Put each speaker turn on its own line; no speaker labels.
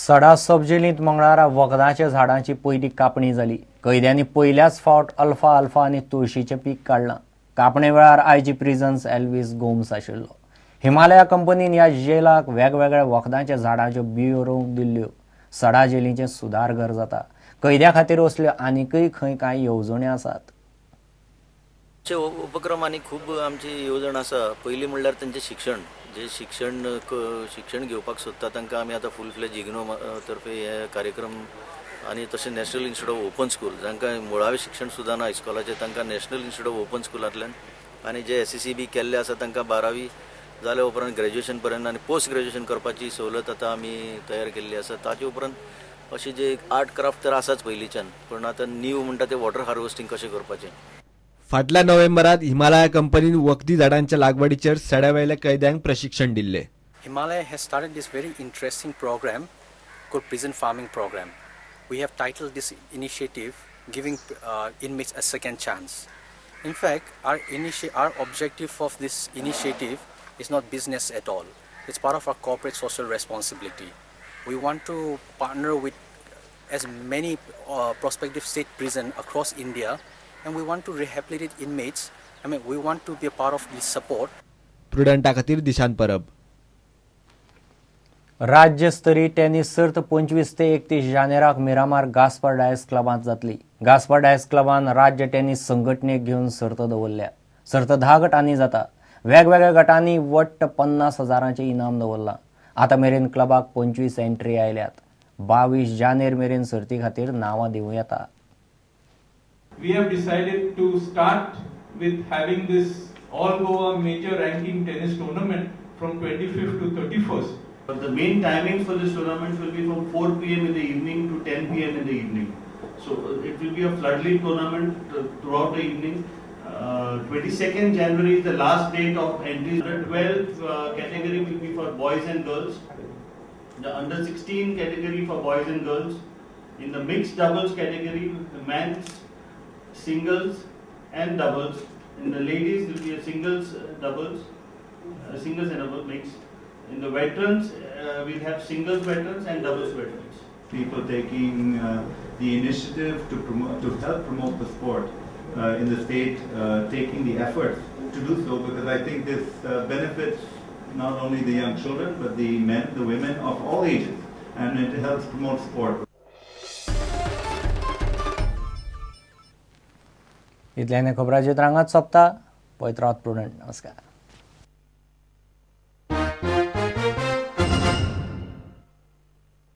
सडा सब जेलींत मंगळारा वखदाच्या झाडांची पयली कापणी जाली. कैद्यांनी पयल्याच फावट अल्फा अल्फा आनी तुळशीचें पीक काडलां. कापणे वेळार आयजी प्रिझन्स एल्वीस गोम्स आशिल्लो. हिमालया कंपनीन ह्या जेलाक वेगवेगळ्या वखदांच्या झाडांच्यो बियो रोवंक दिल्ल्यो. सडा जेलीचें सुदार घर जाता. कैद्या खातीर असल्यो आनीकय खंय कांय येवजण्यो आसात.
अशे उपक्रम आनी खूब आमची येवजण आसा. पयलीं म्हणल्यार तेंचें शिक्षण, जे शिक्षण घेवपाक सोदता तांकां आमी आतां फूल फ्लेज इग्नो तर्फे हे कार्यक्रम आनी तशें national institute of open school, जांकां मुळावें शिक्षण सुद्दां ना इस्कॉलाचें तांकां नॅशनल इन्स्टिट्यूट ऑफ ओपन स्कुलांतल्यान आनी जे SSC बी केल्ले आसा तांकां 12वी जाल्या उपरांत ग्रॅज्युएशन पर्यंत आनी पोस्ट ग्रॅज्युएशन करपाची सवलत आतां आमी तयार केल्ली आसा. ताचे उपरांत अशें जे आर्ट क्राफ्ट तर आसाच पयलींच्यान, पूण आतां न्यू म्हणटा ते वॉटर हार्वेस्टींग कशें करपाचें.
फाटल्या नोव्हेंबरात हिमालया कंपनीन वखदी झाडांच्या लागवडीचेर सड्यावेल्या कैद्यांक प्रशिक्षण दिल्लें.
Himalaya has started this very interesting program called Prison Farming Program. We have titled this initiative Giving Inmates a Second Chance. In fact, our objective of this initiative is not business at all. It's part of our corporate social responsibility. We want to partner with as many prospective state prison across India, and we want to rehabilitate inmates. I mean, we want to be a part of this support.
प्रुडंटा खातीर दिशांत परब.
राज्यस्तरीय tennis सर्त 25 ते 31 जानेराक Miramar Gaspard Dias क्लबांत जातली. Gaspard Dias क्लबान राज्य tennis संघटनेक घेवन सर्त दवरल्या. सर्त 10 गटांनी जाता. वेगवेगळ्या गटांनी वट्ट 50 हजारांचें इनाम दवरलां. आतां मेरेन क्लबाक 25 एंट्री आयल्यात. 22 जानेर मेरेन सर्ती खातीर नांवां दिवं येता.
We have decided to start with having this All Goa major ranking tennis tournament from 25th to 31st.
But the main timings for this tournament will be from 4 p.m. in the evening to 10 p.m. in the evening. So it will be a floodlit tournament throughout the evening. 22nd January is the last date of entries. The 12 category will be for boys and girls. The under 16 category for boys and girls. In the mixed doubles category, the men's singles and doubles. In the ladies will be a singles doubles, singles and double mix. In the veterans, we'll have singles veterans and doubles veterans.
People taking the initiative to promote, to help promote the sport in the state, taking the efforts to do so, because I think this benefits not only the young children, but the men, the women of all ages, and it helps promote sport.
इतल्यान खबरांचे रांगात सोंपता. पळयत रावात prudent. नमस्कार.